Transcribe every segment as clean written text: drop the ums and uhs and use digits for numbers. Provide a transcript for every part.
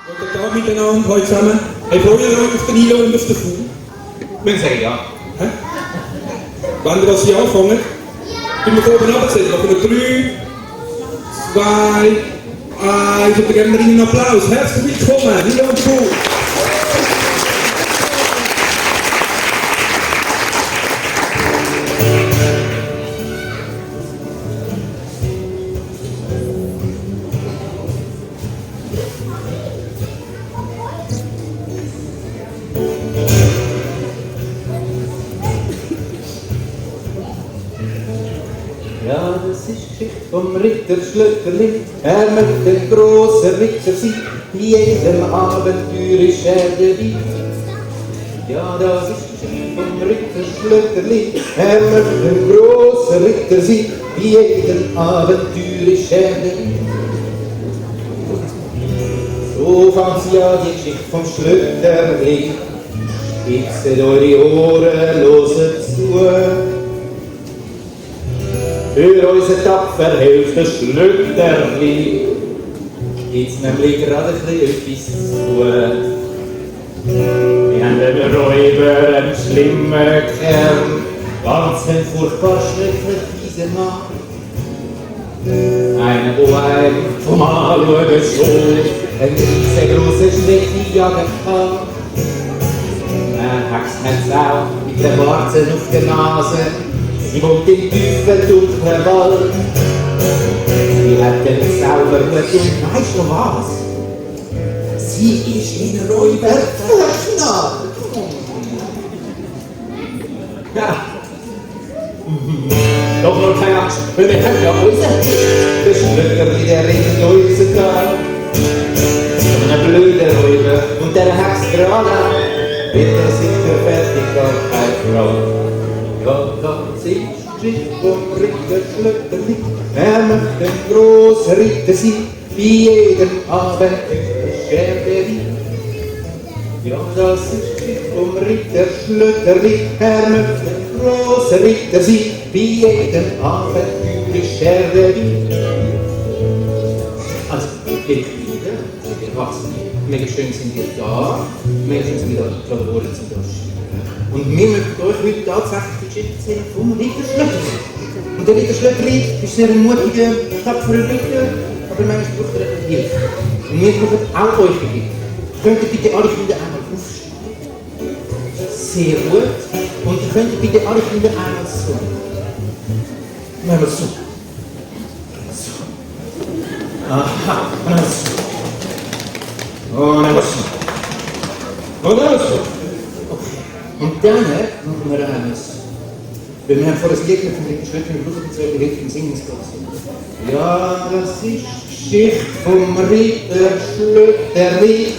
Guten Tag miteinander, heute zusammen. Hey, freut ihr euch auf den Einladung auf den Fuhl? Wir sagen ja. Hä? Wollen wir das hier anfangen? Tun wir von oben runterzählen. Machen wir 3, 2, 1 und dann geben wir ihnen einen Applaus. Herzlich willkommen, Nilo und Fuhl. Ja, das ist Geschichte vom Ritter Schlötterli. Möchte ein grosser Ritter sein, bei jedem Abenteuer ist dabei. Ja, das ist Geschichte vom Ritter Schlötterli. Möchte ein grosser Ritter sein, bei jedem Abenteuer ist dabei. So fängt sie an, die Geschichte vom Schlötterli. Spitzt eure Ohren, hört zu. Für unsere tapfer Hilfe Schlötterli gibt's nämlich gerade etwas zu tun. Wir haben einen Räuber, einen schlimmen Kerl, ganz ein furchtbar schrecklicher Mann. Einer, der einem vom Anschauen schon eine riesengroße Schnecke jagen kann. Eine Hexe hat's auch mit den Warzen auf der Nase. Sie wohnt im tiefen, dunklen Wald. Sie hat den Zauberhut und weisst du was? Sie ist in Räuber verknallt. Ja. Doch nur keine Angst, weil wir haben ja unseren der Schlötterli, der rettet unseren Tag. So ein blöder Räuber und der Hex gerade wird sicher fertig, gar keine Frau. Ja, das ist die Geschichte vom Ritter Schlötterli. Möchte ein grosser Ritter sein, bei jedem Abenteuer schert Wein. Ja, das ist die Geschichte vom Ritter Schlötterli. Möchte ein grosser Ritter sein, bei jedem Abenteuer schert Wein. Also, wir wachsen. Mega schön sind wir da, mega schön sind wir da geworden zum Gast. Und wir möchten euch heute tatsächlich die Geschichte erzählen vom Ritter Schlötterli. Und der Ritter Schlötterli ist sehr ein mutiger, tapferer Ritter, aber manchmal braucht er etwas Hilfe. Und wir brauchen auch euch Hilfe. Könnt ihr bitte alle Kinder einmal aufstehen? Sehr gut. Und ihr könnt bitte alle Kinder einmal so. Und einmal so. So. Aha. Und einmal so. Und einmal so. Und einmal so. Und dann machen wir eines. Weil wir haben vor das Lied von den Schlöttern und Blumen zwei Gerichte im Singungsplatz. Ja, das ist die Geschichte vom Ritter Schlötterli.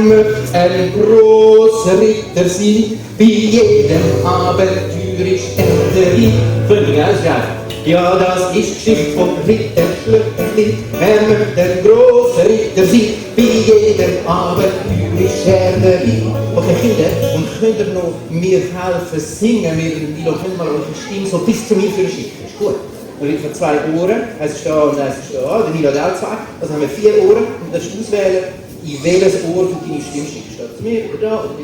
Möchte ein grosser Ritter sein, bei jedem Abenteuer ist dabei. Könnt ihr ausschreiben? Ja, das ist die Geschichte vom Ritter Schlötterli. Möchte ein grosser Ritter sein, bei jedem Abenteuer ist dabei. Okay, Kinder, und könnt ihr noch mir helfen singen? Milo, könnt mal eure Stimme so bis zu mir für die Geschichte. Ist gut. Und ich habe 2 Ohren, eins ist da und eins ist da. Der Milo hat auch 2. Also haben wir 4 Ohren und dann musst du auswählen, in welches Ohr du deine Stimme schickst. Statt zu mir oder da oder da.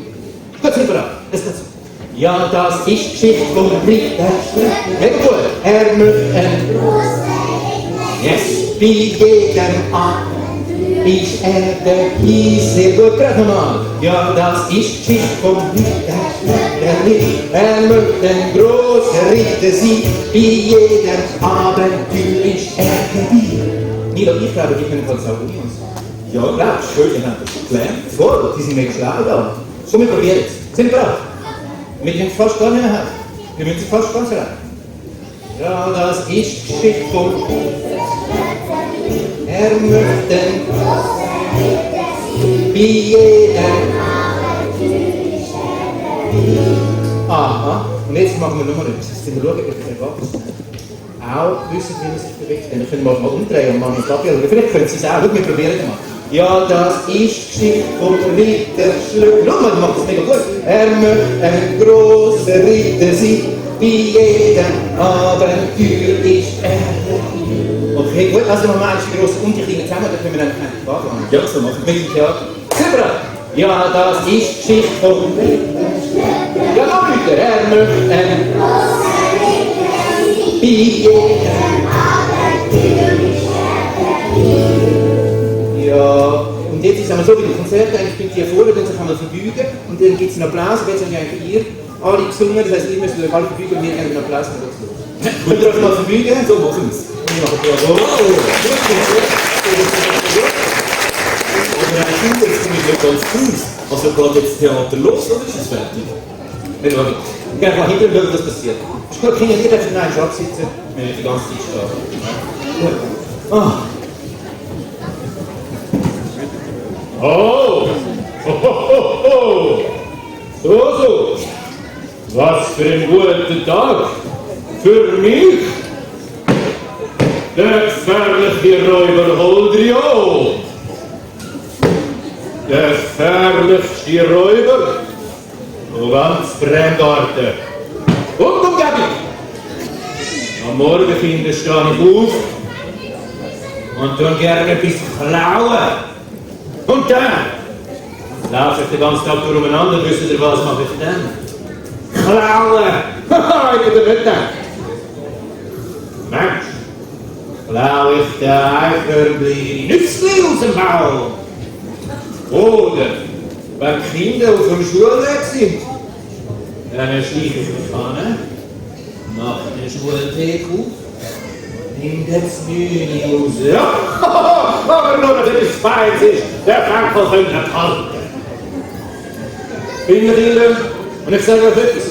Gut, sind wir da. Jetzt geht's. Ja, das ist die Geschichte vom Ritter Schlötterli. Sehr gut. Möchte ein yes, bei jedem Abend ist dabei. Sehr gut, gerade nochmal. Ja, das ist die Geschichte vom Ritter Schlötterli. Möchte ein grosser Ritter sein, bei jedem Abenteuer ist dabei. Nilo, ich glaube, die können halt auch uns. Ja, glaubst du? Schön, ihr habt das gelernt. Voll, die sind mega schlau da. Komm, wir probieren es. Sind wir bereit? Wir müssen fast gar nicht mehr haben. Wir müssen fast ganz rein. Ja, das ist die Geschichte vom möchte ein bei jedem aha, und jetzt machen wir nochmal etwas. Jetzt schauen, ob die Erwachsenen auch wissen, wie man sich bewegt. Dann können wir mal umdrehen und mal mit Gabi, oder vielleicht können sie es auch. Schau, wir probieren es mal. Ja, das ist die Geschichte vom Ritter Schlötterli. Schau mal, du machst es mega gut. Möchte ein grosser Ritter sein, bei jedem Abenteuer ist Okay, gut, also nochmal die grossen und die kleinen zusammen, dann können wir dann keinen Frage machen. Ja, so machen wir. Mit dem Theater. Zebra. Ja, das ist die Geschichte vom ja, noch Leute, er möchte ja, und jetzt ist es aber so, wie die Konzerte, eigentlich bin ich hier vorne, dann kann man verbeugen und dann gibt es einen Applaus, und jetzt haben wir ihr alle gesungen, das heisst, ihr müsst euch alle verbeugen und wir geben einen Applaus und geht's los. Könnt ihr euch mal verbeugen? So machen wir es. Wir machen Bravo. Aber jetzt komme ich nicht ganz raus. Also geht jetzt das Theater los oder ist es fertig? Nicht wirklich. Ich gehe mal hinter und schauen, was passiert. Ist gut, Kinder, ihr dürft in einem Schlag sitzen. Wir haben die ganze Zeit stehen. Gut. Ah. Oh! Oh. So. Was für ein guter Tag. Für mich. Der gefährliche Räuber Holdrio. Der gefährlichste Räuber. Und ganz Brenngarten. Und Umgebung. Am Morgen, Kinder, stehe ich auf und tue gerne etwas klauen. Und dann laufe ich den ganzen Tag umeinander und wisst ihr, was mache ich dann? Klauen! Haha, ich bin der Wetter. Mensch, klaue ich den Eichhörnchen Nützli aus dem Baum. Oder, wenn die Kinder auf dem Schulweg sind, dann schleiche ich mich an, mache den Schulweg auf, nimm das Mühle raus. Ja, aber nur, dass etwas Feins ist, der Frankel könnte halten. Kinder, und ich sage euch etwas,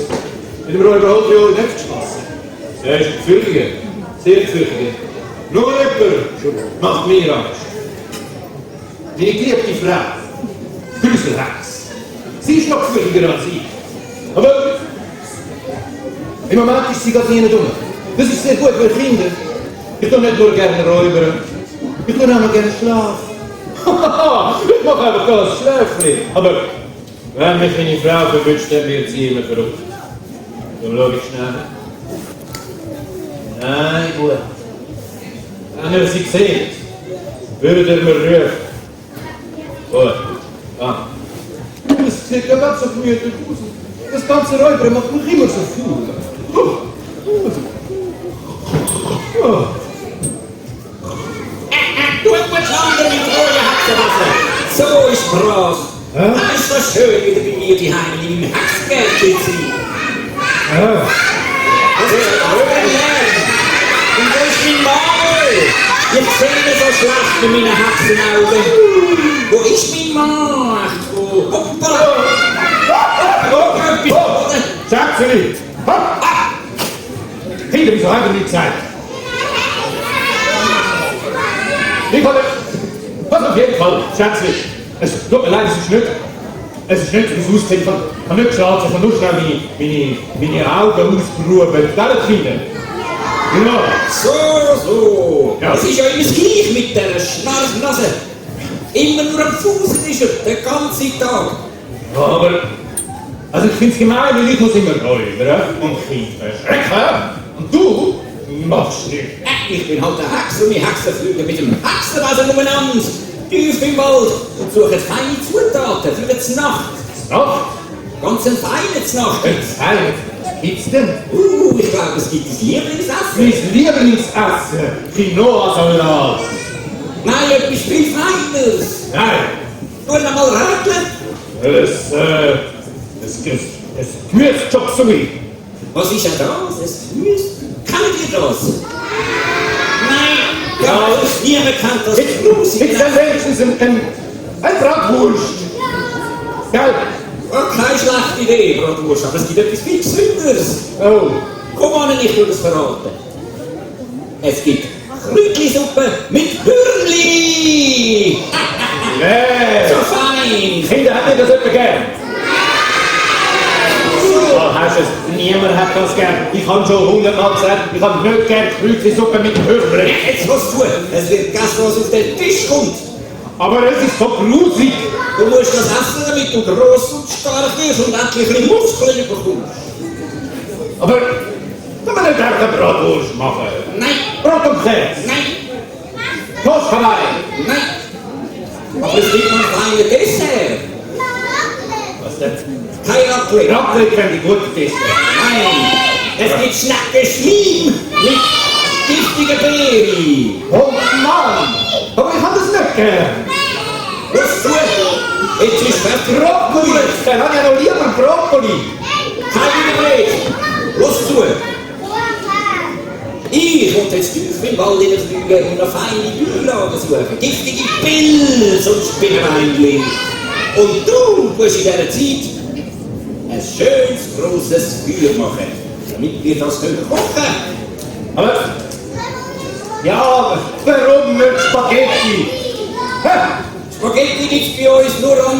mit dem Räuber Holdrio nicht Spaß. Er ist gefürchtet, sehr gefürchtet. Nur jemand macht mir Angst. Meine geliebte Frau, Grüselhex. Sie ist noch gefürchtiger als ich. Aber im Moment ist sie gerade nie dumm. Das ist sehr gut für Kinder. Ich tue nicht nur gerne räubern, ich tue auch noch gerne schlafen. Ich mache einfach das Schläfchen. Aber wenn mich meine Frau verwünscht, dann wird sie immer verrückt. Dann schaue ich schnell. Nein, gut. Wenn er sie sieht, würde er mir rufen. Gut. Ah. Das sieht ja ganz so gemütlich aus. Das ganze Räubern macht mich immer so faul. Du musst andere mit Ruhe Hexenwasser. So ist brav. Es ist so schön, wieder bei mir die Heime im Hexengärtchen zu sein. Das ist ein Lärm. Und wo ist mein Mann? Ich sehe ihn so schlecht mit meinen Hexenaugen. Wo ist mein Mann? Hoppala! Schätzeli! Kinder, wieso haben wir nicht gesagt? Nicole, was auf jeden Fall, Schätzeli, es tut mir leid, es ist nicht, wie es aussieht, ich kann nicht geschlafen, ich kann nur schnell meine Augen ausgerufen, gell, Kinder? Ja. So. Ja. Es ist ja immer das Gleiche mit dieser Schnarchnase. Immer nur am Fuß ist er, den ganzen Tag. Ja, aber, also ich finde es gemein, weil ich muss immer räubern und Kinder schrecken. Und du machst nichts. Ich bin halt eine Hexe und die Hexen fliegen mit dem Hexenwesen umeinander, tief im Wald und suchen feine Zutaten für die Nacht. Nacht? Ganz eine feine Nacht. Zeit. Was gibt's denn? Ich glaube, es gibt ein Lieblingsessen. Mein Lieblingsessen, Quinoa-Salat. Nein, etwas viel Feines. Nein, Tu noch mal rätseln. es Gemüse-Chop-Suey. Was ist denn das? Ein Gemüse? Kennt ihr das? Nein, ja, niemand kennt das. Jetzt dann wenigstens ein Bratwurst. Gell? Keine schlechte Idee, Bratwurst, aber es gibt etwas viel Gesünderes. Oh. Komm an, ich will es verraten. Es gibt Kräutlisuppe mit Hürli! Nee. So fein! Kinder, habt ihr das etwa gern? So. Oh, hast du es? Niemand hat das gern. Ich habe schon 100-mal gesagt, ich habe nicht gern Kräutlisuppe mit Hürli. Jetzt was tun, es wird gegessen, was auf den Tisch kommt. Aber es ist so grusig. Du musst das essen, damit du gross und stark wirst und endlich ein bisschen Muskeln bekommst. Aber kann man nicht einfach eine Bratwurst machen? Nein, Brot und Käse. nein, Toastverleih. nein. Aber es gibt noch ein kleines Dessert. Kein Raclette. Raclette fände ich gut essen. Nein, es gibt Schneckenschleim mit giftigen Beeren. Oh Mann! Aber ich habe das nicht gern. Was tut? Jetzt ist fertig. Brokkoli! Dann habe ich ja noch lieber Brokkoli. Kein Widerrede. Was tut? Ich will jetzt tief im Wald hineinfliegen und eine feine Beilage suchen. Giftige Pilze und Spinnenbeinchen. Und du musst in dieser Zeit ein schönes, grosses Feuer machen, damit wir das kochen können. Aber... Ja, warum nicht Spaghetti? Spaghetti gibt es bei uns nur am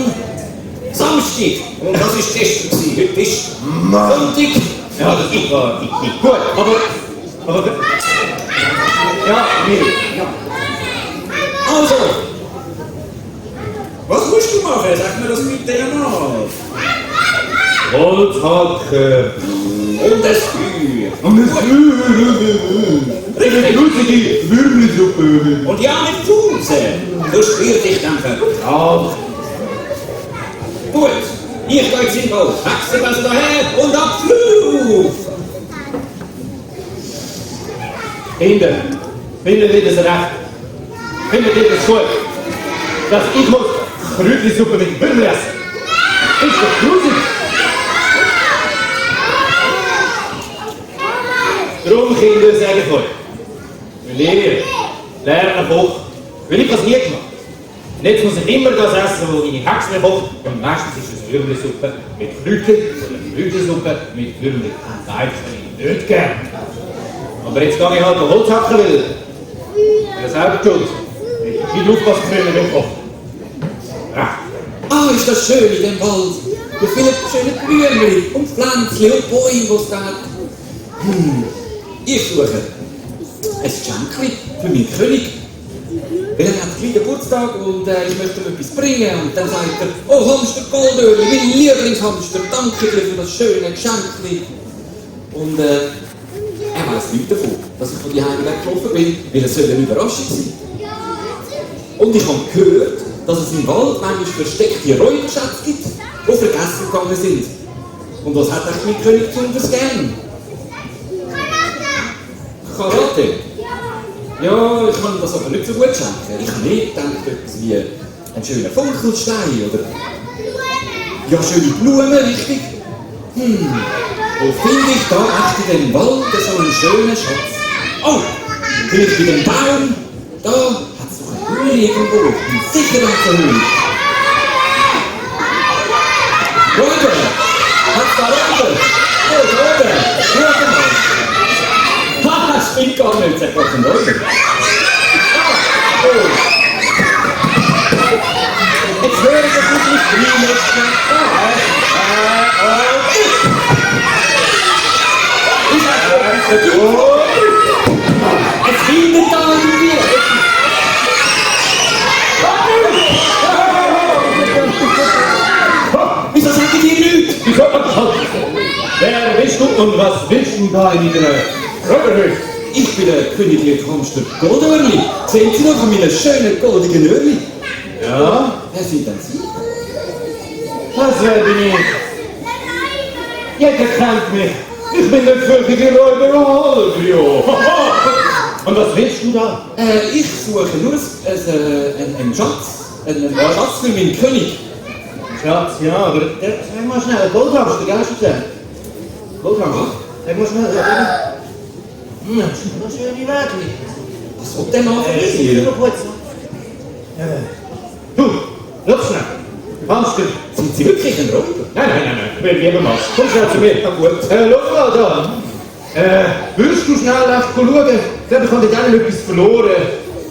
Samstag. Und das war gestern. Heute ist Sonntag. Ja, das ist wahr. Gut, aber... Ja, Miri. Also, was musst du machen? Sag mir das bitte einmal. Holz hacken. Und das Feuer. Und das eine grusige Würmelsuppe. Und ja, mit Fuße. Sonst wird dich dann verkauft. Gut, ich gehe jetzt in den Wald. Hexe also daher und Abflug. Kinder, findet ihr das recht? Findet ihr das gut? Dass ich muss Krütlisuppe mit Würmel essen? Ist doch grusig. Drum, Kinder, sage ich euch. Wenn ihr lernen kochen, weil ich das nie gemacht. Und jetzt muss ich immer das essen, was meine Hexe mir kocht. Und meistens ist es Würmelsuppe mit Kräutern oder Kräutersuppe mit Würmel. Beides kann ich nicht gern. Aber jetzt gehe ich halt noch Holz hacken, weil ich selber schuld. Ich bin aufpassen beim Kochen. Ja. Ah, ist das schön in dem Wald. Wie viele schöne Blümchen und Pflänzchen und Bäume, die es da hat. Ich suche ein Geschenkchen für meinen König. Weil er hat einen kleinen Geburtstag und ich möchte ihm etwas bringen. Und dann sagt er, oh Hamster Goldöhrli, mein Lieblingshamster, danke dir für das schöne Geschenkchen. Und er weiss nichts davon, dass ich von die Heime weggelaufen bin, weil es eine Überraschung sein. Und ich habe gehört, dass es im Wald manchmal versteckte Räuberschätze gibt, die vergessen gegangen sind. Und was hat eigentlich mein König besonders gern? Karate? Ja, ich kann das aber nicht so gut schenken. Ich habe nicht gedacht, etwas wie einen schönen Funkelstein oder... Ja, schöne Blumen, richtig. Wo finde ich da echt in dem Wald so einen schönen Schatz? Oh, vielleicht bei dem Baum. Da hat es doch eine Höhle irgendwo. Ich bin sicher auf der Höhle. Räuber! Hat's da Räuber? Oh, Räuber! Schau mal! Haha, das stimmt gar nicht, sagt doch ein Räuber. Ah, oh. Jetzt höre ich das nicht rein, es findet da irgendwie. Wieso sagen die nichts? Wieso? Wer bist du und was willst du da in deiner Räuberhöhle? Ich bin der königliche Hamster Goldöhrli. Sehen Sie noch meine schönen goldigen Öhrli? Ja? Wer sind denn Sie? Das bin ich. Jeder kennt mich. Ich bin der fürchtige Räuber Holbio. Und was willst du da? Ich suche nur einen Schatz. Einen Schatz für meinen König. Schatz, ja, aber sag mal schnell, Goldhamster, gell, schon Goldhamster? Sag mal schnell, das ist eine schöne Wägli. Was will der Mann von Ich mir? bin noch gut. Du, schau schnell. Hamster. Sind Sie wirklich ein Räuber? Nein, ich will lieber mal. Komm schnell zu mir. Na gut. Schau mal da. Würdest du schnell schauen? Ich glaube, ich habe dort etwas verloren.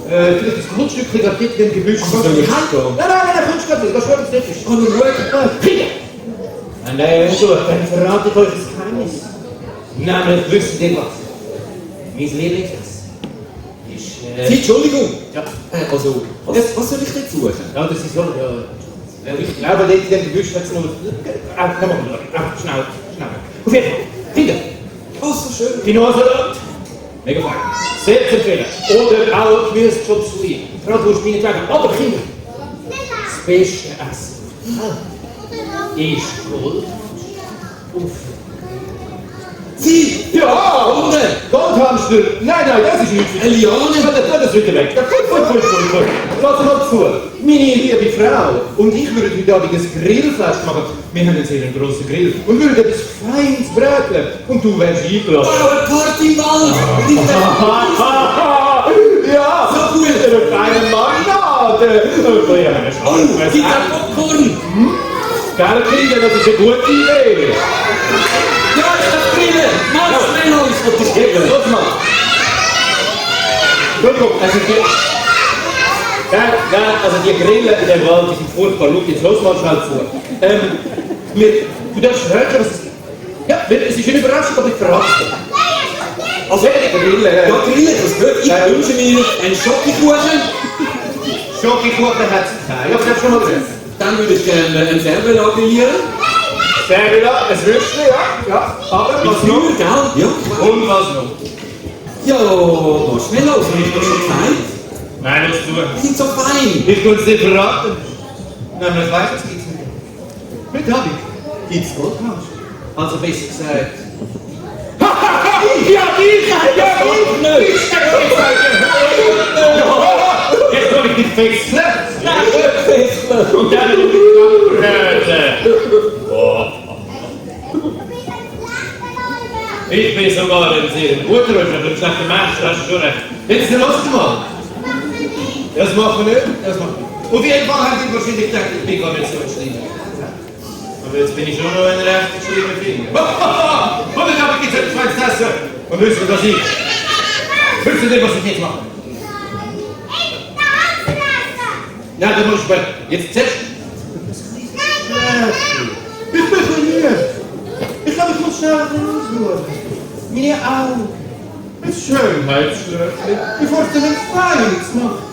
Vielleicht ein Grundstückchen gerade dort im Gebüsch. Also, soll ich heimgehen? Nein, kommst du gerade wieder. Geh schon, was das ist. Oh, nur schauen. Kinder! Nein, gut, dann verrate ich euch das Geheimnis. Nämlich, wisst ihr was? Mein Lieblingsessen ist... Sie, Entschuldigung. Ja. Also, was soll ich jetzt suchen? Ja, das ist so... Ich glaube, dort in dem Gebüsch hat es noch... Komm mal, schnell. Auf jeden Fall. Kinder! Oh, so schön. Kinosalat. Mega fein. Sehr zu empfehlen. Oder auch Gemüsejob zu lieben. Bratwurst meinetwegen. Aber Kinder, das beste Essen. Ist Gold auf. Sie! Ja! Hunde! Goldhamster! Nein, das ist nichts. Eine Liane! Das wieder weg. Gut. Lass mal zu. Meine liebe Frau und ich würden heute Abend ein Grillfest machen. Wir haben einen sehr grossen Grill und würden etwas Feines braten. Und du wärst eingeladen. Wow, eine Party im Wald! Und ich Ja! So gut. Eine feine Marinade! gibt's auch Popcorn! Gell, Kinder, das ist eine gute Idee. Ja, ich darf grillen! Marshmallows! Und ich gebe! Los mal! Entschuldigung, also die Grillen in dem Wald, die sind furchtbar. Schau, jetzt los mal schnell zu. Du darfst hören, was es ist. Ja, es ist eine Überraschung, aber ich verrate es dir. Also, die Grillen. Ja, grillen, das gehört. Ich wünsche mir einen Schokokuchen. Schokokuchen hat es keinen. Ja, das hast du schon mal gehört. Dann würde ich gerne einen Servela grillieren. Servela, ein Würstchen, ja. Aber was noch? Früher, gell? Ja. Und was noch? Ja, Marshmallows, habe ich doch schon gesagt. Nein, was du. Die sind so fein. Ich kann es dir verraten. Nämlich weißt du, was gibt's nicht. Heute Abend gibt's Goldhaus. Also besser gesagt. Ja, ich! Jetzt kann ich dich fesseln. Und dann will ich bin sogar ein sehr guter und ein schlechter Mensch, das hast du schon recht. Jetzt lass mal. Das machen wir nicht. Auf jeden Fall haben die wahrscheinlich gedacht, ich bin gar nicht so schlimm. Aber jetzt bin ich schon noch ein recht schlimmer Finger. Und ich habe jetzt etwas Feines zu essen. Und wissen wir, was ich. Wissen Sie, was ich jetzt mache? Ja, dann muss ich jetzt zuerst. Ich bin verliert. Ich glaube, ich muss schnell rausschauen. Meine Augen. Ein Schönheitsschlösschen. Ich wollte einen Feins machen.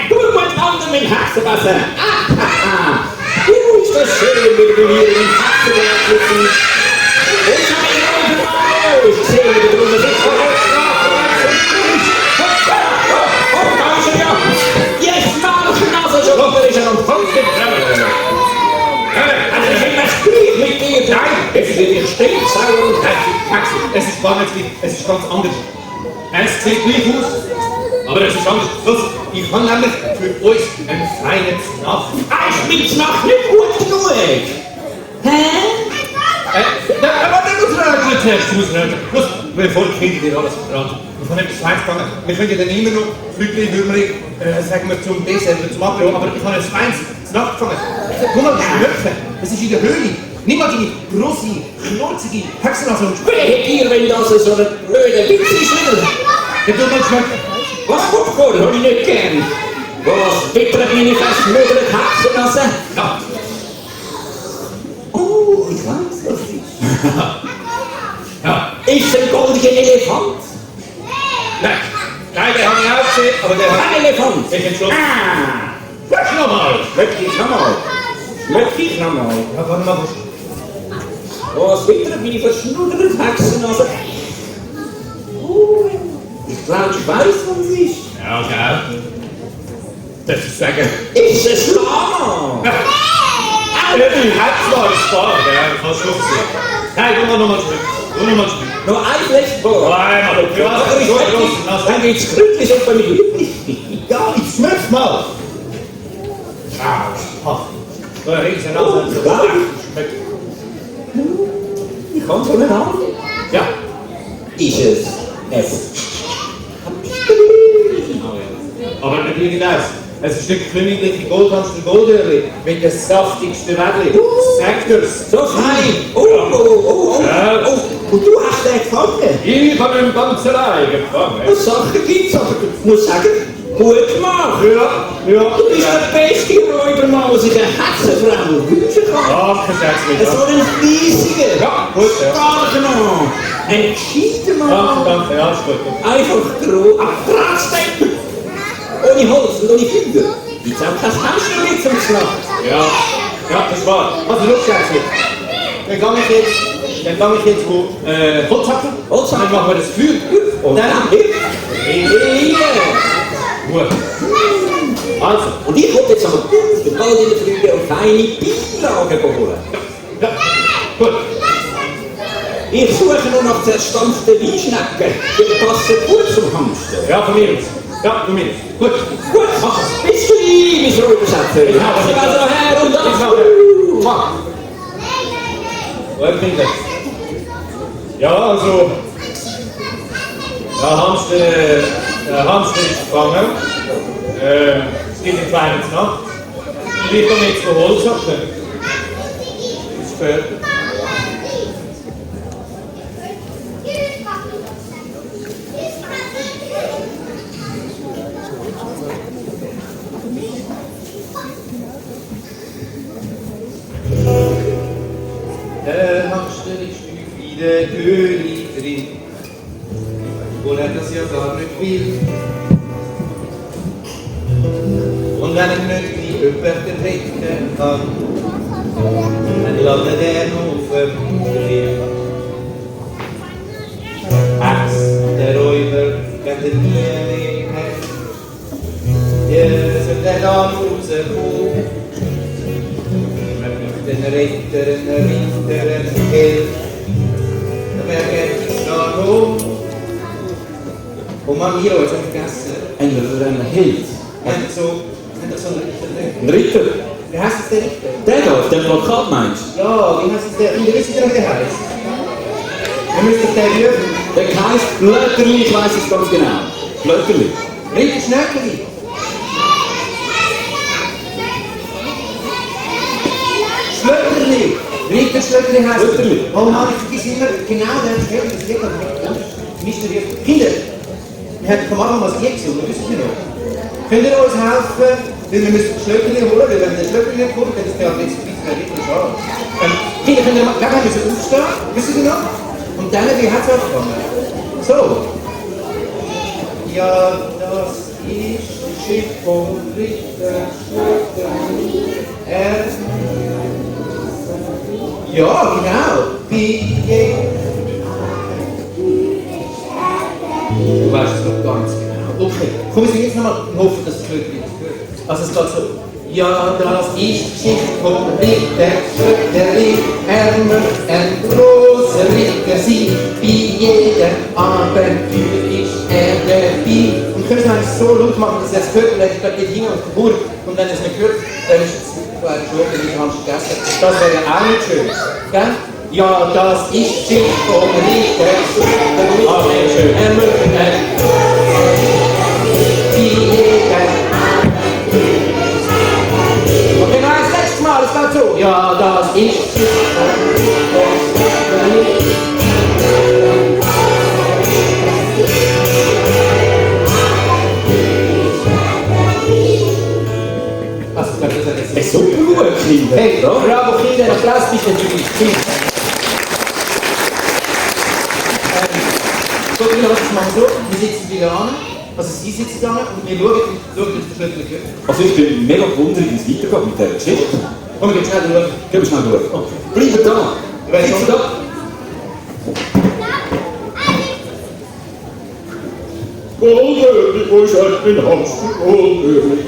Du mein Ander mit Hexenwasser! Ist das schön mit mir in Hexenwasser! Ich habe ihn auch gemacht! Ich sehe, wie du das ist! Jetzt mal Nase schon runter, ist am Kopf gekommen! Also ich bin Gespräch mit dir! Nein! Es wird dir stinksauer und Hexen! Es ist gar nicht gleich, es ist ganz anders. Es sieht gleich aus, aber es ist anders. Ich habe nämlich für uns einen feinen Snack. Ich bin Snack nicht gut genug! Hä? Aber der muss reden zuerst, du musst reden. Los, bevor die Kinder dir alles verraten. Ich habe etwas Feines gefangen. Wir können dann immer noch Flügel, Würmering, sagen wir zum Dessert oder zum Apero, aber ich habe ein feines Snack gefangen. Guck mal, die Schnöpfe, das ist in der Höhle. Nimm mal die grosse, knorzige Hexennase und Wer ihr, wenn das so eine blöde Witz ist wieder? ja, du mal schmecken. Was Popcorn habe ich nicht gern? Was bittert meine verschmöderte Hexennase? Ja. Oh, ich weiß, was es ist. Ja. Ist ein goldiger Elefant? Nein, den habe ich auch gesehen, aber der hat... Ein Elefant! Ich entschlossen. Schmeck nochmal! Schmeck ich nochmal! Ja, warte mal. Was bittert meine verschmöderte Hexennase? Oh, ich glaube, ich weiß, was es ist. Ja, gell. Das ist sagen. Ist es Lama? Ich hab zwar ein Spar, ja, fast schon gesehen. Nein, du noch mal schmecken. Noch ein Fleckball. Nein, aber du hast Aber ich so weiß groß. nicht, dann geht's glücklich und bei mir glücklich. Ja, ich schmeck's mal. So ein riesen Nase. Schmeckt. Ich kann schon haben. Ja. Ist es. Aber nicht irgendwas. Es ist nicht königliche Goldhamster Goldöhrli mit dem saftigsten Wädli. Sag dir's. So fein. Oh. Ja. Oh, und du hast den gefangen. Ich habe ihn ganz allein gefangen. Was Sachen gibt's, aber ich muss sagen, gut gemacht. Ja. Du bist der beste Räubermann, der sich eine Hexenfrau wünschen kann. Ach, versetz So ein fleissiger, Ja, gut, ja. starker Mann. Ein gescheiter Mann. Danke, ja, ist gut. Einfach groß, aber trotzdem. Ohne Holz und ohne Finger. Gibt's auch kein Fenster mehr zum Schlafen. Ja, das war. Also, schau jetzt. Dann gehe ich jetzt wo Holzhacken. Dann machen wir das Feuer. Und dann Gut. Also. Und ich wollte jetzt aber den Wald in der Früh und feine Beilagen holen. Ja, gut. Ich suche nur nach zerstampften Weinschnecken. Die passen gut zum Hamster. Ja, von mir aus. Ja, von mir aus. Gut. Gut, mach es. Bist du ein, mein Räuberschätzer? Ich habe es. Also her und Ich das. habe Wo bin ich? Ja, also. Hamster ist gefangen. Es gibt einen kleinen Nacht. Ich komme jetzt von Holz ab. Das ist fair. Der Hamster ist wie der König drin, obwohl er das ja gar nicht will. Und wenn er nicht wie jemand retten kann, dann landet er noch verdrehen. Hex, der Räuber, wenn er nie mehr hat, der soll dann rauskommen. Den Ritter, einen Held, wer geht es da rum? Und man hier heute vergessen, Ein Held. haben so einen Ritter nicht. Ein Ritter. Wie heißt es der Ritter? Der da, auf dem Plakat meinst du? Ja, wie heißt es der? Wie wisst ihr, wie der heißt? Wir müssen doch den rufen. Der heisst Blöterli, ich weiss es ganz genau. Blöterli. Ritter Schnäckeli. Schlötterli! Ritter Schlötterli heisst Schlötterli. Oh Mann, ich vergesse immer genau den Schlötterli, das liegt am mysteriös. Kinder, wir haben vom Anfang was gesungen, wissen Sie noch? Könnt ihr uns helfen? Weil wir müssen Schlötterli holen, weil wenn der Schlötterli nicht kommt, dann ist der jetzt ein bisschen schade. Kinder, könnt ihr mal, wir müssen aufstehen, wissen Sie noch? Und dann, wie hat es angefangen? So. Ja, das ist Schiff vom Ritter Schlötterli. Ja, genau. Du weißt es noch ganz genau. Okay, komm, wir singen jetzt nochmal und hoffen, dass es wirklich ist. Also es geht so. Ja, das ist Schiff vom Ritter Schlötterli, ein großer Ritter, sie, bei jedem Abenteuer ist dabei. Und können wir es so laut machen, dass er es hört, und dann geht hin auf die Burg, und wenn er es nicht hört, dann ist es schon, wenn ich es vergessen. Das wäre ja auch nicht schön. Gell? Ja, das ist Schiff vom Ritter Schlötterli, ein okay, noch ein letztes Mal, es geht so. Ja, das ist also, ich glaube, das ist Super gut, Kinder. Hey, bravo Kinder, Applaus bitte für die Kinder. So, Kinder, was machen wir so? Wir sitzen wieder an. Also Sie sitzen an und wir schauen, dass der Schlötterli gehört. Also ich bin mega gewundert, wie es weitergeht mit dieser Geschichte. Komm, wir gehen schnell schauen. Gehen wir schnell durch. Okay. Bleiben da. Wer ist schon da? Goldöli, wo ist mein Hamster? Goldöli,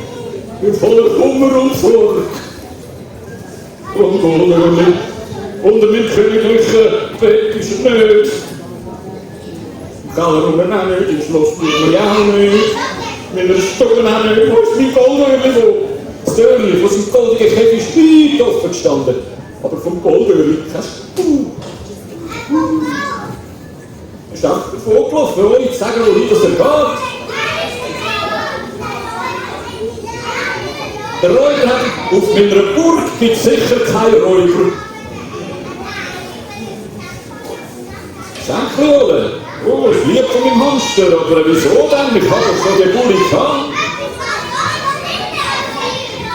bin voller Kummer und Sorg. Und Goldöli, unter meinem königlichen Bett ist er nicht. Keller oben auch nicht, im Schloss Blumen auch nicht. Meiner Stuben auch nicht. Wo ist mein Goldöli? Das Dörli von seinem goldigen Käfig ist weit offen gestanden. Aber vom Goldöli kein Spur. Er ist einfach davon gelaufen, ohne zu sagen, wohin das er geht. Der Räuber hat auf meiner Burg gibt sicher keinen Räuber. Schenkel holen. Oh, ich liebe von meinem Hamster, aber wieso denn? Ich habe doch schon die Burg gehabt.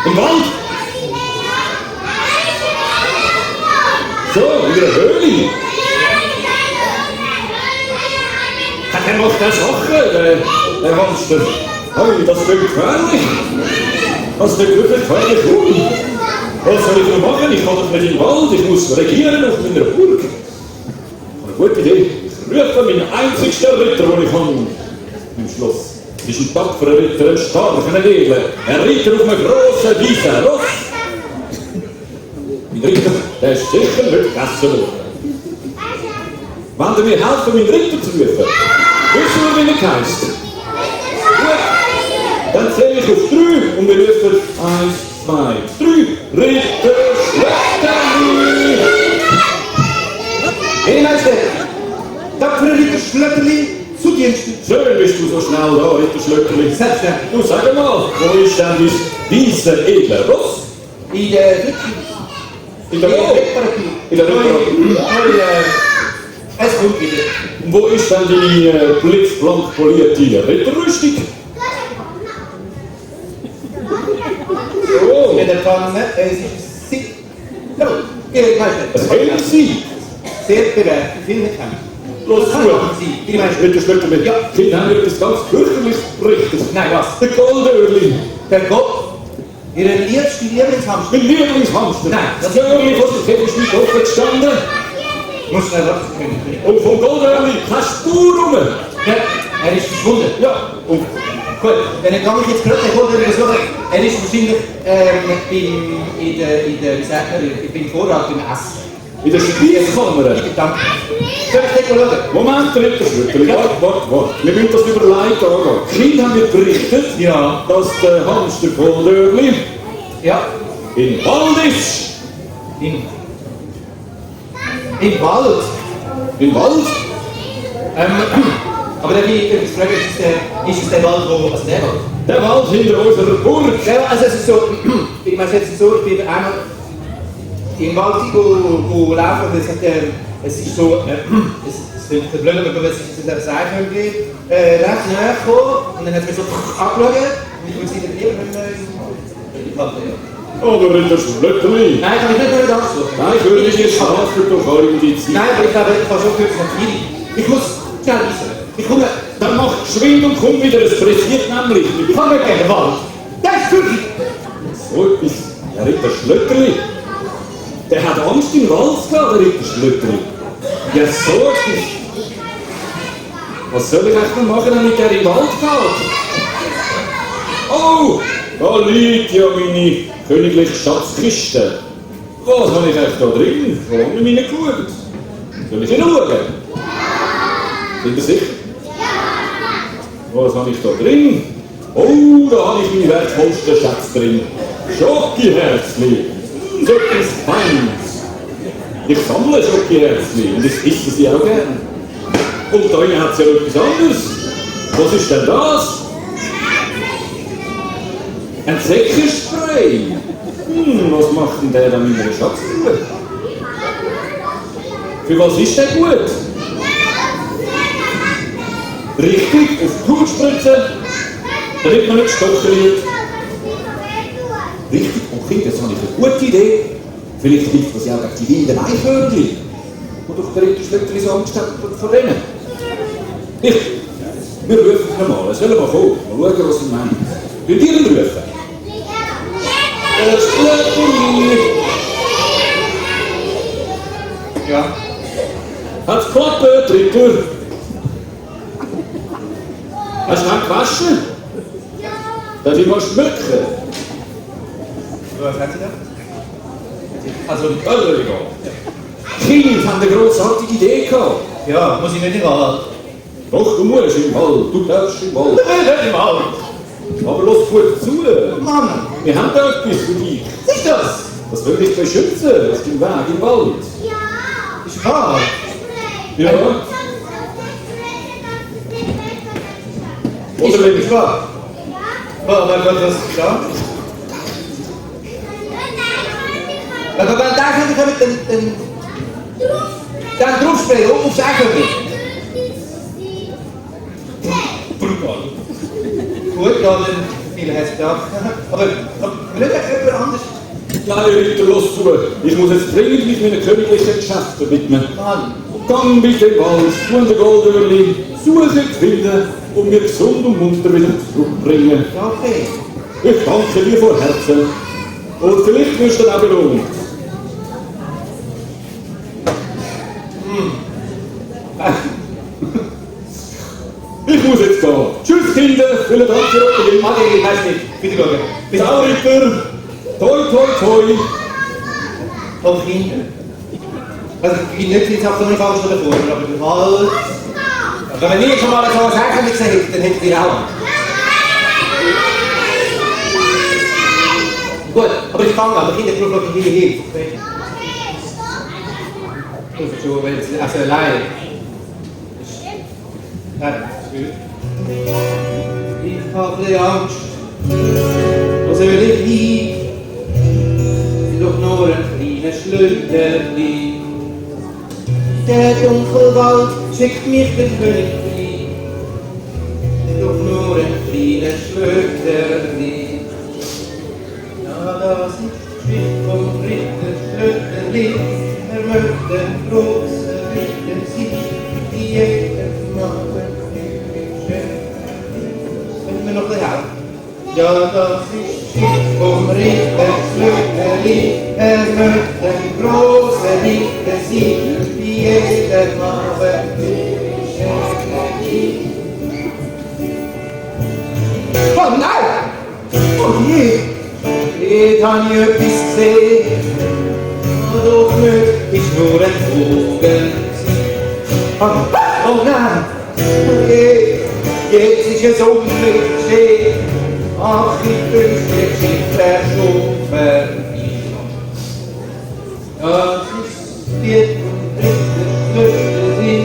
Im Wald. So, in der Höhle. Er macht keine Sachen, der Hamster. Hey, das wird gefährlich. Das wird wirklich gefährlich. Was soll ich noch machen? Ich kann doch nicht im Wald, ich muss regieren auf meiner Burg. Eine gute Idee. Ich rufe meinen einzigsten Ritter, den ich habe, im Schloss. Es ist ein tapferer Ritter, ein starker, ein Edler, ein Ritter auf einem grossen, weißen Ross. Mein Ritter, der ist sicher nicht gegessen worden. Wollt ihr mir helfen, meinen Ritter zu rufen? Wissen wir, wie er heisst? Gut, dann zähle ich auf 3 und wir rufen 1, 2, 3. Ritter Schlötterli! Hey Meister, tapferer Ritter Schlötterli, zu Diensten. Schön bist du so schnell da, Ritter Schlötterli. Selbstverständlich. Du sag mal, wo ist denn dein weißer, edler Ross? In der Rückkehr. In der Reparatur. In der Reparatur. Es kommt wieder. Und wo ist denn deine blitzblank polierte Ritterrüstung? So, In der Pfanne, es ist sie. So, geht Meister. es hält sie. Sehr bereit, viel mit Kämpfen. Los Was zu. machen Sie, die Meister? Ritter Schlötterli. Ja. Kinder haben etwas ganz fürchterliches berichtet. Nein, was? Der Goldöhrli. Der Gott, Ihren liebsten Lieblingshamster. Mein Lieblingshamster. Nein, das Öhrli von der Kette ist nicht offen gestanden. Muss schnell was können. Und vom Goldöhrli keine Spur rum. Ja, er ist verschwunden. Ja, und Gut, dann kann ich jetzt gerade den Gott besuchen. Er ist wahrscheinlich wie sagt man, beim Vorrat im Essen. in der Spießkammer. Danke. Soll ich das mal schauen? Moment, Ritter Schlötterli. Warte. Wir müssen das überlegt angehen. Die Kinder haben mir berichtet, Ja. dass der Hamster Goldöhrli Ja, in Wald ist. im Wald. In Wald? Aber dann bin ich fragen, ist es der Wald, wo, also der Wald? Der Wald hinter unserer Burg. Ja, also es ist so, ich meine jetzt so, ich bin einmal im Wald wo laufen und es ist so, es klingt blöd, aber wenn es zu der Seifhöhle recht näher gekommen und dann hat es mich so angeschaut und ich würde sie dann lieber in die Kante, ja. Aber Ritter Schlötterli. Nein, kann ich nicht mehr anschauen. Nein, ich würde nicht schlafen durch eure Zeit. Nein, aber ich glaube, ich habe schon gehört von Kiri. Ich muss schnell wissen. Ich komme, Dann mach geschwind und komm wieder, es pressiert nämlich. ich kann nicht gerne Wald. Der ist wirklich. So etwas. Der Ritter Schlötterli. Der hat Angst im Wald gehabt, der Ritter Schlötterli. Ja, so etwas. Was soll ich echt noch machen, damit er im Wald geht? Oh, da liegt ja meine königliche Schatzkiste. Was habe ich echt da drin? Wo habe ich meine geschaut? Soll ich hinschauen? Sind ihr sicher? Was habe ich da drin? Oh, da habe ich meinen wertvollsten Schatz drin. Schokiherzli. So etwas Feines. Ich sammle Schokiherzli und ich esse sie auch gern. Und da hat es ja etwas anderes. Was ist denn das? Ein Säckenspray. Was macht denn der da mit meiner Schatztruhe? Für was ist der gut? Richtig, auf die Haut spritzen, damit man nicht stocken wird. Richtig, okay, das habe ich eine gute Idee. Vielleicht hilft das ja auch gegen die wilden Eichhörnchen, die durch den Ritter Schlötterli so Angst haben vor denen. Wir rufen ihn mal, er soll mal kommen, mal schauen, was er meint. Könnt ihr ihn rufen? Schlötterli! Ja. Hat's geklappt, Ritter? Hast du ihn gewaschen? Darf ich mal schmücken? Was hat sie da? Also, Also egal. Die Kinder haben eine grossartige Idee gehabt. ja, muss ich nicht in den Wald. Doch, du musst im Wald, du darfst im Wald. Ich will nicht im Wald. Aber lass gut zu. Mann, Wir haben da etwas für dich. was ist das? Das will dich beschützen auf dem Weg im Wald. Ist wahr. Ja. Ist Oder wirklich wahr. Aber Gott, was ist da? Aber wenn da kann ich dann draufsprayen, aufs Eichhörnchen. brutal. Gut, ja, dann vielen herzlichen Dank. Aber nicht jemand anders. Nein, Ritter, los zu. Ich muss jetzt dringend mich meinen königlichen Geschäften widmen. Mann. Gang bitte im Wald, du und der Goldöhrli, suche die finden und mir gesund und munter wieder zurückbringen. Ja, okay. Ich danke dir von Herzen. Und vielleicht wirst du dann auch belohnt. Ich muss jetzt gehen. Tschüss, Kinder. vielen Dank für eure Hilfe. Ade, weißt nicht. Bitte schauen. Ciao, Ritter. Toi, toi, toi. Auf Kinder. Also, ich bin nicht jetzt auf so eine falsche davor, aber der Wald. Aber wenn ihr schon mal so was Ähnliches gesehen hättet, dann hättet ihr auch. Gut, aber ich fange an, der Kinder braucht noch Hilfe. Okay? Das ist schon, wenn es also allein ist. Nein, das ist gut. Ich habe ein bisschen Angst. Wo soll ich hin? Sind doch nur ein kleines Schleuderli. Der dunkle Wald schickt mich der König rein. Sind doch nur ein kleines Schleuderli. Ja, das ist die Geschichte vom Ritter Schleuderli. Möchte große Ritter sein, die jeder machen will. Können wir noch ein bisschen helfen? Ja, das ist die Geschichte vom Ritter Schleuderli. Möchte ein großer Ritter sein, wie jeder machen will. Oh nein! Oh je! Jetzt habe ich etwas gesehen. Doch nicht, ist nur ein Vogel. Oh nein! Oh je! Jetzt ist es um mich geschehen. Ach, ich wünschte, die Geschichte wäre schon fertig. Das ist die dritte Schlüssel,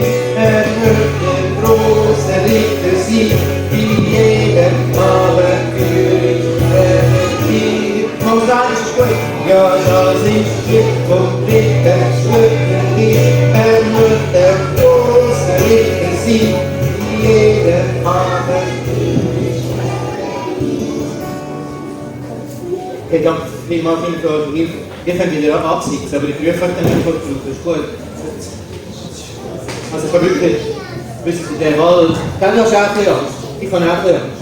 möchte ein großer Ritter sein, wie jeder Maler König verdient. Komm, da ist es gut. Ja, das ist die vom Ritter Schlüssel, möchte ein großer Ritter sein, wie jeder Maler König. Okay, danke vielmals für eure Hilfe. Wir können wieder absitzen, aber die Prüfung hat dann nicht gut gebraucht. Das ist gut. Also ich habe wirklich, wissen Sie, der Wald, dann hast du auch ein bisschen Angst. Ich habe auch ein bisschen Angst.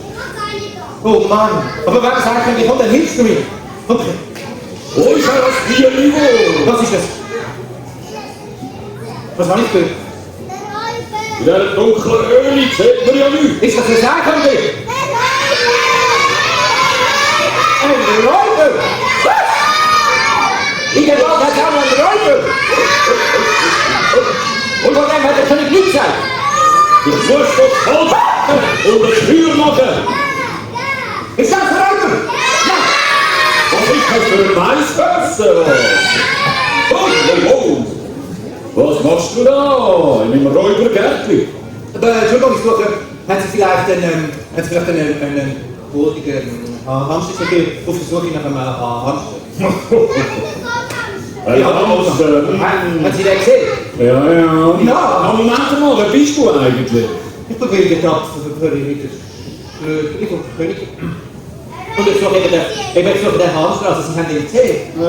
Oh Mann, aber wenn es eigentlich kommt, dann hilfst du mir. Okay. Wo ist das Bierniveau? Was ist das? Was habe ich gehört? In dieser dunklen Öl sieht man ja nichts. Ist das ein Sägebild? Ein Räuber! In der Wald hat auch noch einen Räuber! Und von dem hat der König nichts gesagt! Ich muss das Holz und das Feuer machen. Ist das ein Räuber? Nein! Was ist das für ein Weißwasser? Oh. Was machst du da in meinem Räubergärtchen? Aber Entschuldigung, ich suche, haben Sie vielleicht einen goldigen Hamster? Ich bin auf der Suche nach einem Hamster. Haben Sie den gesehen? Ja. Ja. Aber Moment mal, wer bist du eigentlich? Ich bin gedacht, für die König vom König. Und ich suche eben den Hamster, also Sie haben den gesehen. Ja.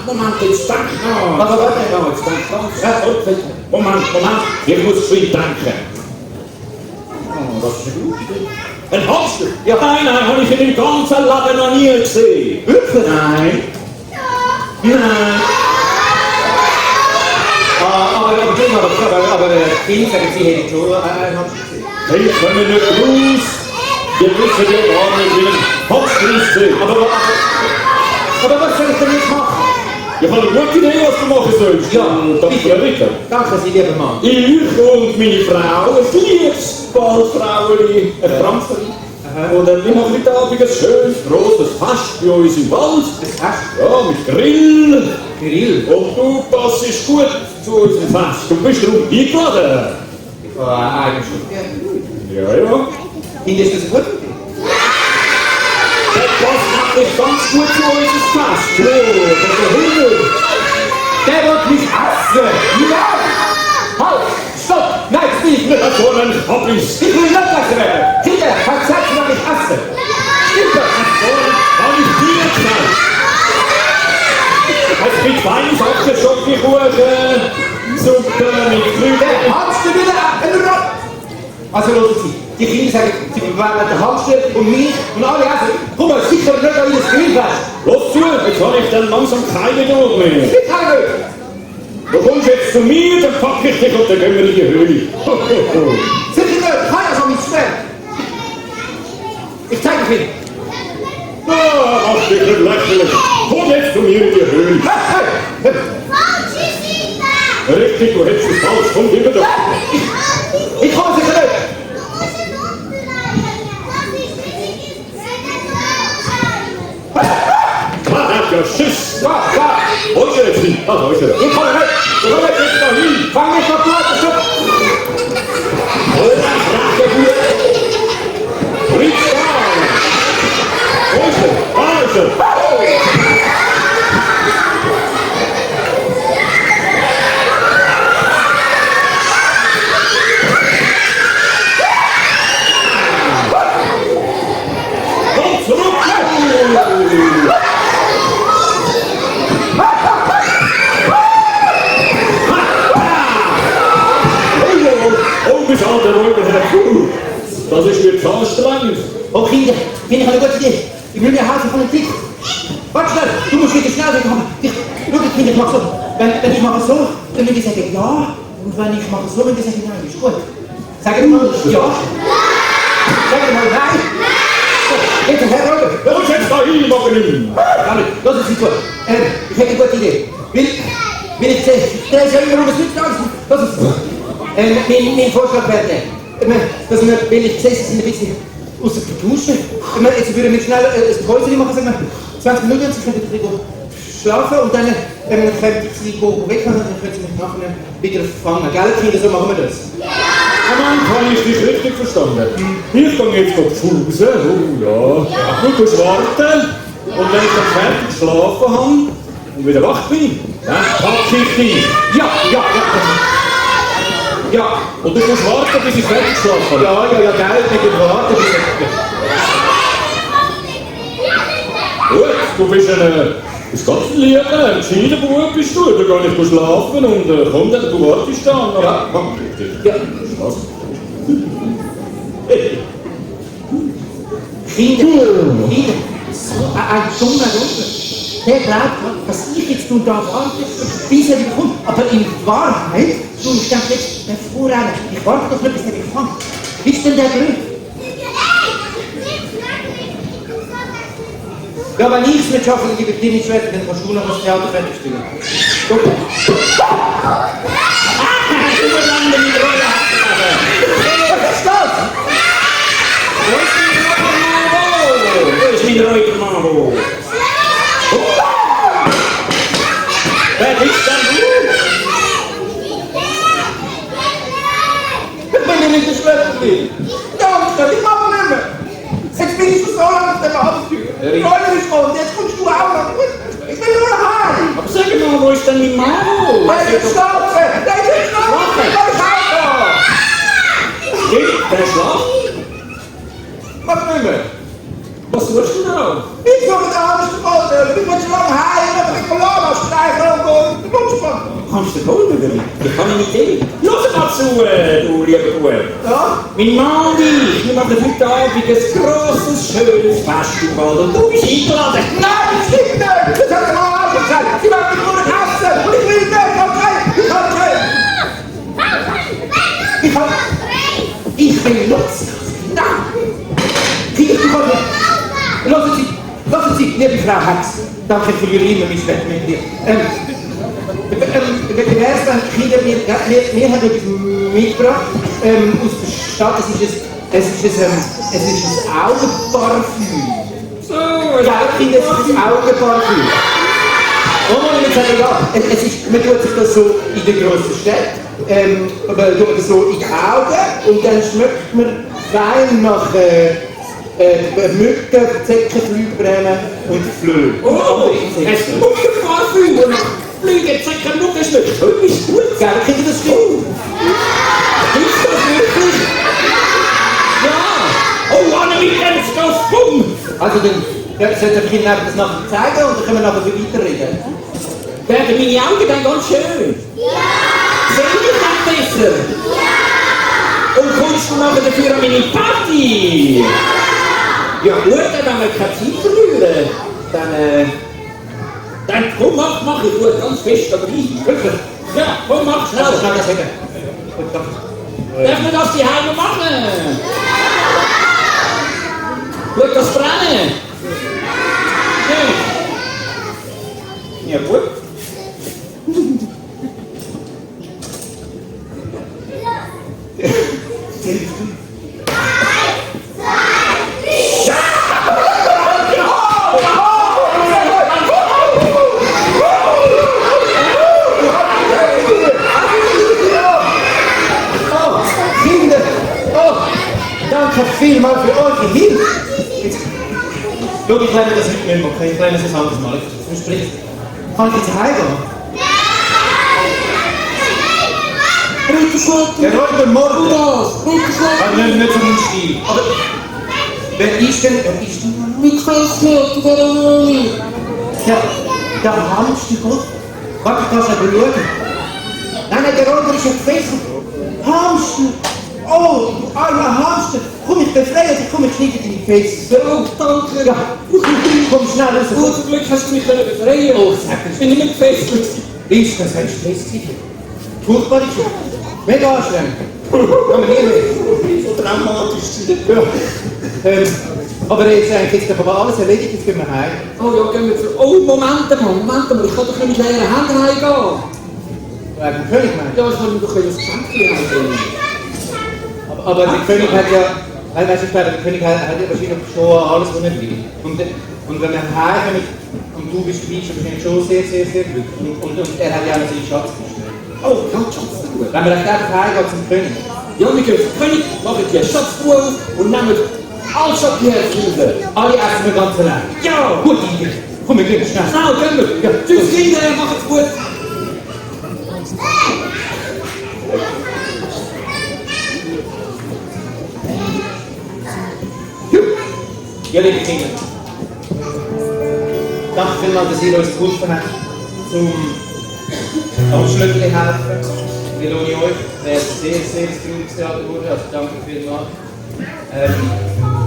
Moment, jetzt denk noch. Aber warte. Jetzt denk noch. Moment, ich muss geschwind denken. Oh, das ist eine gute Idee. Ein Hamster? Ja. Nein, habe ich in dem ganzen Laden noch nie gesehen. Wirklich? Nein. Aber viele sagen, Sie hätten schon einen Hamster gesehen. Ich komme nicht raus. Wir wissen ja gar nicht, wie ein Hamster ist. Aber was soll ich denn jetzt machen? Ich habe eine gute Idee, was du machen sollst. Ja, Dr. Ritter. Danke, Sie lieber Mann. Ich und meine Frau, ein liebes Ballfraueli, eine Franzeli. Und dann wir machen heute Abend ein schönes, grosses Fest bei uns im Wald. Ja, mit Grill. Und du passst gut zu unserem Fest. Du bist darum eingeladen. Ich habe eine Stunde. Ja. Findest du das gut? Der passt nämlich ganz gut zu unserem Fest. Oh, der Himmel. Der wird mich essen! Ja! Halt! Stopp! Nein, das will ich nicht! So ein Hobbys. Ich will nicht essen werden! Kinder, hat gesagt, sie soll mich essen! Stimmt das? Habe ich dir gesagt. Es gibt feine Sachen, Schokokuchen, Suppe mit Früchten. Der Hamster will einen Rock! Also hören Sie, die Kinder sagen, sie bewerben den Hamster und mich und alle essen. Komm mal, sicher nicht an Ihr Grillfest! Los zu, jetzt habe ich dann langsam keine Geduld mehr. Ich kann nicht! Du kommst jetzt zu mir, dann packe ich dich und dann gehen wir in die Höhle. Sicher nicht, keiner soll mich schweren! Kind. Ah, mach dich nicht lächerlich. Komm jetzt zu mir in die Höhle. Richtig, du hättest es falsch. Komm, gib mir doch. Ich komme sicher nicht. Ja, Schiss! Wo ist er jetzt hin? Ah, da ist er. Ich komme nicht. Du kommst jetzt da hin! Fang mich doch mal an. Bring's da! Wo ist er? Da ist er! Komm zurück! Oh, bis alter Räuber, das ist mir zu anstrengend. Oh Kinder, ich habe eine gute Idee. Ich will mir helfen von dem Trick. Warte schnell, du musst wieder schnell wegkommen. Schau, Kinder, ich mache so. Wenn ich mache so, dann würde ich sagen ja. Und wenn ich mache so, dann würde ich sagen nein. Ist gut. Sagen mal ja. Sagen mal nein. So, jetzt Herr Räuber. Los jetzt dahin, Magnin! Los, es ist gut. Ich hätte eine gute Idee. Will ich sehen, der ist ja immer noch ein Stück raus. Los, es ist gut. Mein Vorschlag wäre dass wir, weil ich sehe, sie sind ein bisschen aus der Dusche. Jetzt würden wir schnell ein Päuschen machen, sagen wir 20 Minuten, sie können schlafen und dann können sie weg und dann können sie mich nachher wieder fangen. Gell, Kinder, so machen wir das. Mann, habe ich dich richtig verstanden? Ich gehe jetzt auf die Pause. Oh ja. Du musst warten. Und wenn ich dann fertig geschlafen habe und wieder wach bin, dann packe ich dich. Ja, und du musst warten, bis ich fertig geschlafen habe. Ja, gell, ich will warten, bis Gut, du bist ganz ein lieber, ein gescheiter Bub bist du. Da gehe ich schlafen und komm dann, du wartest da. Ja. Komm, richtig. Ja. Was? Kinder, so ein dummer Runde. Der glaubt, dass ich jetzt nun da warte, bis er wieder kommt. Aber in Wahrheit, so ich denke jetzt, der Vorreiter, ich warte doch nicht, bis er wieder kommt. Wie ist denn der Grund? Ja, wenn ich es nicht schaffe, dann gebe ich dir nicht schwer, dann kannst du noch das Theater fertigstellen. Gut. Was ist das? Wo ist mein Reutermabo? Wer bist denn du? Ich bin nicht der Schlüssel. Danke, ich mache nicht mehr. Jetzt bin ich schon so lange auf der Ladentür. Die Rolle ist voll, jetzt kommst du auch noch. Ich will nur nach Hause. Aber sag mal, wo ist denn mein Mabo? Der ist geschlafen. Der ist geschlafen. Ich bin auch Der schlaft? Mach nicht mehr. Was tust du da? Ich will mit der Hand verfolgen. Ich bin schon lange heim, aber ich verloren habe. Streichen und Blutspannung. Kannst du holen, oder wie? Ich kann nicht sehen. Los mal zu, du lieber Bub. Ja? Mein Mann und ich, wir machen heute Abend ein grosses, schönes Festival und du bist eingeladen. Nein, das stimmt nicht. Das hat der Mann auch gesagt. Sie wollen mich nur nicht essen. Und ich will nicht. Ich will los. Nein. Kinder, du kannst nicht. Lassen Sie, liebe Frau Hex. Danke, ich verliere immer mein Schwert mit dir. Wie wäre es, wenn Kinder mir haben etwas mitgebracht aus der Stadt. Es ist ein Augenparfüm. So, Ja, Kinder, es ist ein Augenparfüm. Und man würde sagen, ja, man tut sich das so in den grossen Städten, man tut das so in die Augen und dann schmeckt man rein nach Mücken, Zecken, Flügelbrennen und Flöhe. oh, ein Muckenparfüm, wo nach Flüge, Zecken, Mucken schmeckt. Das ist gut. Gell, Kinder, das stimmt. Ist das wirklich? Ja. Oh, Anne, mit dem Stoff, bumm. Also dann sollte ich Ihnen das nachher zeigen und dann können wir nachher weiterreden. Werden meine Augen dann ganz schön? Ja. Sehen die dann besser? Ja. Und kommst du nachher dafür an meine Party? Ja gut, dann haben wir keine Zeit verlieren. Dann komm, mach ich gut, ganz fest, aber ich. Wirklich? Ja, komm, mach schnell. Also schnell das sagen. Gut, danke. Darf man das die Heime machen? Schau das brennen! Ja gut. Kinder! Oh, danke vielmals für eure Hilfe! Schau, ich lerne das nicht mehr, okay? Ich lerne das ein anderes Mal. Ich verspreche es. Kann ich jetzt heimgehen? Der Räuber morgen! Nicht so ein Stil. Aber wer ist denn? Mit Festnet, der Öli! Der Hamster, Gott. Warte, ich kann es aber schauen. Nein, der Räuber ist ja gefesselt. Hamster! Oh, du armer Hamster! Komm, ich befreie dich, komm, ich schneide deine Fest. So, danke! Ja, komm schnell raus. Gut, zum Glück hast du mich befreien. Oh, sag Ich bin nicht mehr gefesselt. Ist das ein Stressziel? Furchtbare Geschichte. Mega anstrengend. Kann man nie mehr. So dramatisch. Ja. Aber jetzt eigentlich ist aber alles erledigt, jetzt gehen wir heim. Oh ja, gehen wir zu. Oh, Moment mal, ich kann doch nicht mit leeren Händen heimgehen. Wegen dem König, meinst du? Ja, ich kann mir doch ein Geschenk heimgehen. Aber der König hat ja, weißt du, der König hat ja wahrscheinlich schon alles, was er will. Und wenn wir heimkommen und du bist dabei, bist du wahrscheinlich schon sehr, sehr, sehr glücklich. Und er hat ja auch noch seine Schatzkiste. Oh, ja, Schatz, gut. Wenn wir einfach heimgehen zum König. Ja, wir gehen zum König, machen die Schatztruhe auf und nehmen alle Schatztruhe. Alle essen wir ganz allein. Ja! Gute Idee. Komm, wir gehen schnell. Schnell, gehen wir. Ja. Tschüss, Kinder, macht's gut. Ja, liebe Kinder. Danke vielmals, dass ihr uns geholfen habt, zum Abschlöckchen helfen. Weil ohne euch wäre es sehr, sehr trauriges Theater geworden. Also danke vielmals.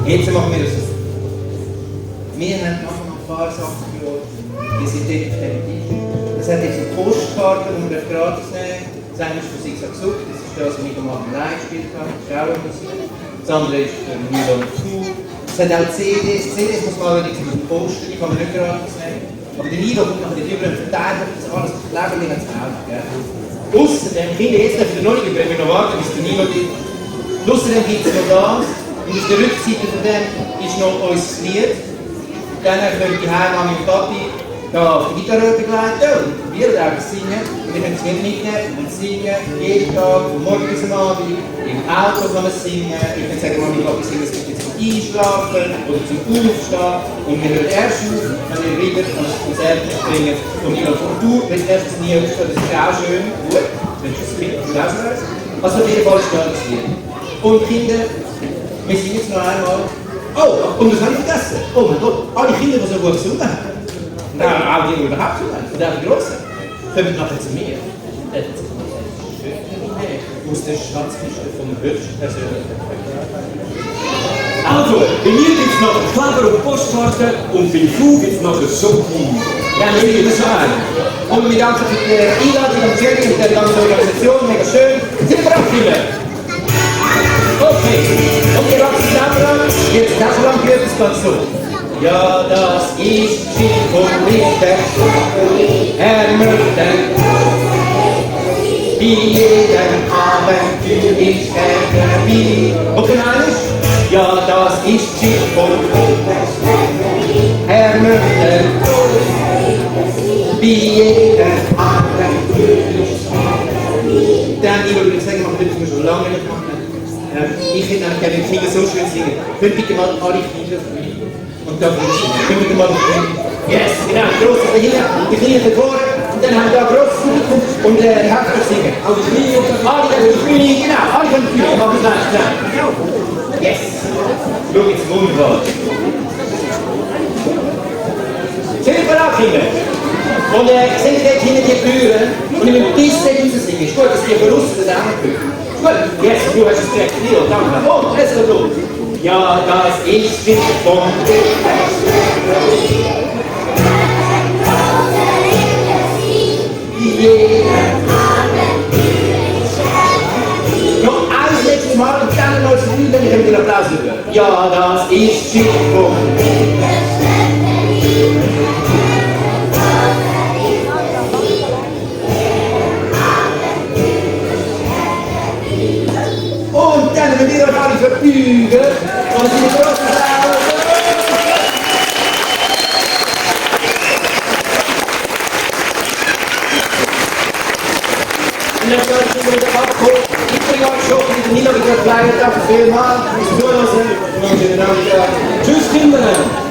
Jetzt machen wir das so. Wir haben nachher noch ein paar Sachen für euch. Die sind definitiv. Es hat jetzt eine Postkarte, die wir gratis nehmen. Das eine ist für Zigzag Sucht, das ist das, was ich am Abend live gespielt habe, Schauermusik. Das andere ist für Milan Fu. Es hat auch CDs. CDs muss man allerdings mit dem Poster, die kann man nicht gratis nehmen. Aber die Lieder kommt nachher über und verteilt das alles lebendig ans Auge. Außerdem, Kinder, jetzt dürfen wir noch nicht über, wir noch warten, bis der Nilo gibt. Außerdem gibt es noch das. Und auf der Rückseite von dem ist noch unser Lied. Dann könnt ihr heim an meinem Papi auf die Gitarre begleiten und wir werden singen. Und ihr könnt es wieder mitnehmen und singen. Jeden Tag, von morgen bis am Abend. Im Auto kann man singen. Ihr könnt sagen, Mami, Papi, singen, es gibt jetzt zum Einschlafen oder zum Aufstehen. Und wir hören erst auf, wenn ihr wieder an das Konzert bringt. Und ich glaube, du willst erstens nie aufstehen, das ist auch schön. Gut, wenn du es mit das ist also auf jeden Fall steht das Lied. Und Kinder, wir singen jetzt noch einmal. Oh, und das habe ich vergessen. Oh mein Gott, alle Kinder, die so gut gesungen haben. Und auch die, die überhaupt gesungen haben, von den Grossen, kommen nachher zu mir. Aus der Schatzkiste vom höchsten persönlichen Also, bei mir gibt es noch Kleber und Postkarte und bei Fu gibt es noch ein Schoki. Ja, das ist das sein. Und wir danken für die Einladung und Jerry und der ganzen Organisation, mega schön. Sind wir bereit, Kinder? Okay, und wir wachsen zusammen, jetzt das lang gehört es ganz so. Ja, das ist Schiff und Richter, er möchte wie jeden Abend ist er dabei. Und eines? Ja, das ist Schiff und Richter, er möchte wie jeden Abend ist er dabei. Dann, ich würde sagen, machen wir das schon lange nicht machen. Ich hätte eigentlich gerne die Kinder so schön singen. Könnt bitte mal alle Kinder und da will ich singen. Könnt bitte mal yes, genau, die Grossen dahinter, die Kleinen vorne und dann haben wir da Grossen und die Hauptstadt singen. Also die Knie und Alle können die Bühne, genau, alle können die Bühne, machen das gleich. Yes, schau jetzt wunderbar. Sind wir bereit, Kinder? Und seht ihr dort hinten die Türen und ich will bis dort raus singen. Ist gut, dass die von außen das auch noch hören. Gut, jetzt, du hast es direkt hier, danke. Und, jetzt geht los. Ja, das ist wie von noch ein letztes Mal und dann noch zu viel, wenn ich einen Applaus höre. Ja, das ist Schiff Einladung erklärt. Danke vielmals. Bis Zuhören. Tschüss, Kinder.